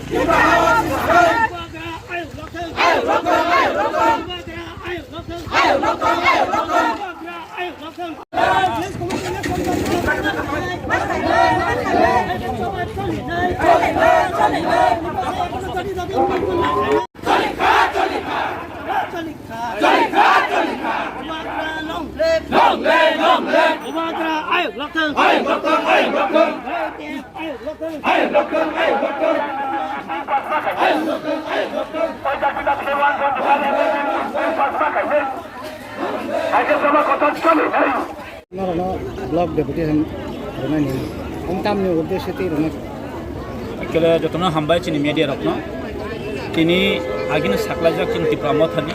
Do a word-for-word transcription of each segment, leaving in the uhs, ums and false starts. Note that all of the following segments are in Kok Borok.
Long live! Long live! Long live! Bubagra ayuk lokthang! Ayuk lokthang! Ayuk lokthang! Ayuk lokthang! Ayuk lokthang! Ayuk lokthang! Ayuk lokthang! Ayuk lokthang! Norokno block deputy han rwnani wng tamni uddesyo twi rwna. Actually, jotono hambai chini media rokno. Tini agini saklajak chini Tipra Mothani.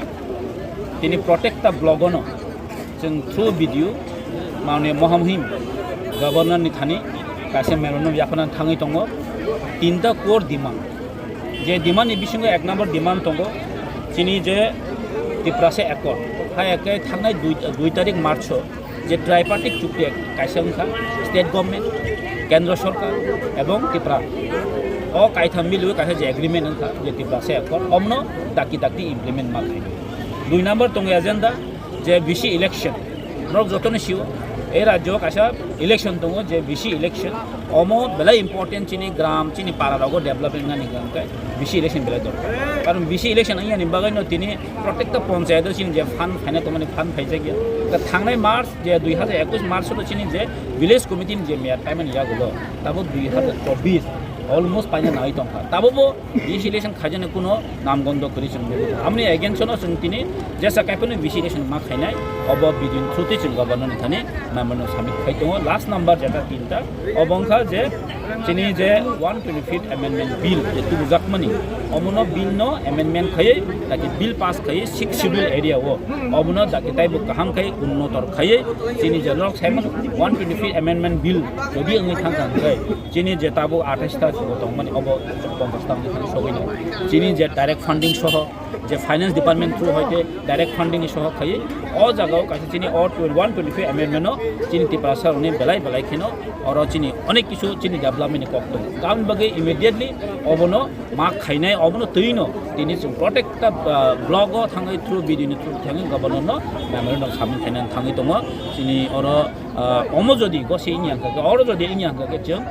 Tini protecta block ono chwng through video mane Mohamhim governor ni thani kaisa memorandum yapharna thangwi tongo. Tinta core demand. Je demand ni bisingo ek number demand tongo, chini je Tiprasa Accord, hai ekke thangnai dui, dui tarik March o je tripartite chukti kaisa wngkha, state government, kendra sorkar ebong Tipra. O kaitham miliwi kaisa je agreement wngkha je Tiprasa Accord, omno dakti dakti implement ma khainai. Dui number tongo agenda, je V C election, norok jotono sio, ei rajyo kaisa election tongo, je V C election, omo belai important chini gram, chini para rogo development nani gram kai V C election belai dorkar. Karon V C election wngya ni bagwi no tini protecta panchayat o chini je fund phaina tongmani fund phaijakya. Ta thangnai March, je dui hajar ekush March o chini je village committee ni je mayor paimani yagulo, tabo dui hajar chobbish almost paina nai tongkha. Tabo bo V C election khaijani kuno namgondo kwrwi chwng nugwi tongo. Amoni against-o no chwng tini jesa kaiphano V C election ma khainai, obo bidin through twi chwng governor ni thani memorandum submit khai tongo. Last number jeta tinta, obo wngkha je chini je one twenty-fifth Amendment Bill je tubujakmani, omono bill no amendment khaiwi, taki bill pass khaiwi sixth schedule area o, obono daki taibo kaham khai unnotor khaiwi, chini je lok saimano one twenty-fifth Amendment Bill jodi wngwi thangkha hwnkhe, chini je tabuk athais ta chugo tongmani obo ponchash ta wngwi thang sogwi no. Chini je direct funding soho, je finance department through hoite direct funding ni soho khaiwi, o jaga o kaisa chini o one twenty-five amendment no chini Tiprasa rokni belai belai kheno oro chini onek kisu chini development ni kok tongo. Tamoni bagwi immediately obono ma khainai, obono twi no tini chwng protecta, ah, block o thangwi through B D O ni through thangwi governor no memorandum submit khainani thangwi tongo. Chini oro, ah, omo jodi gose wngya hwnkha khe, oro jodi wngya hwnkha khe chwng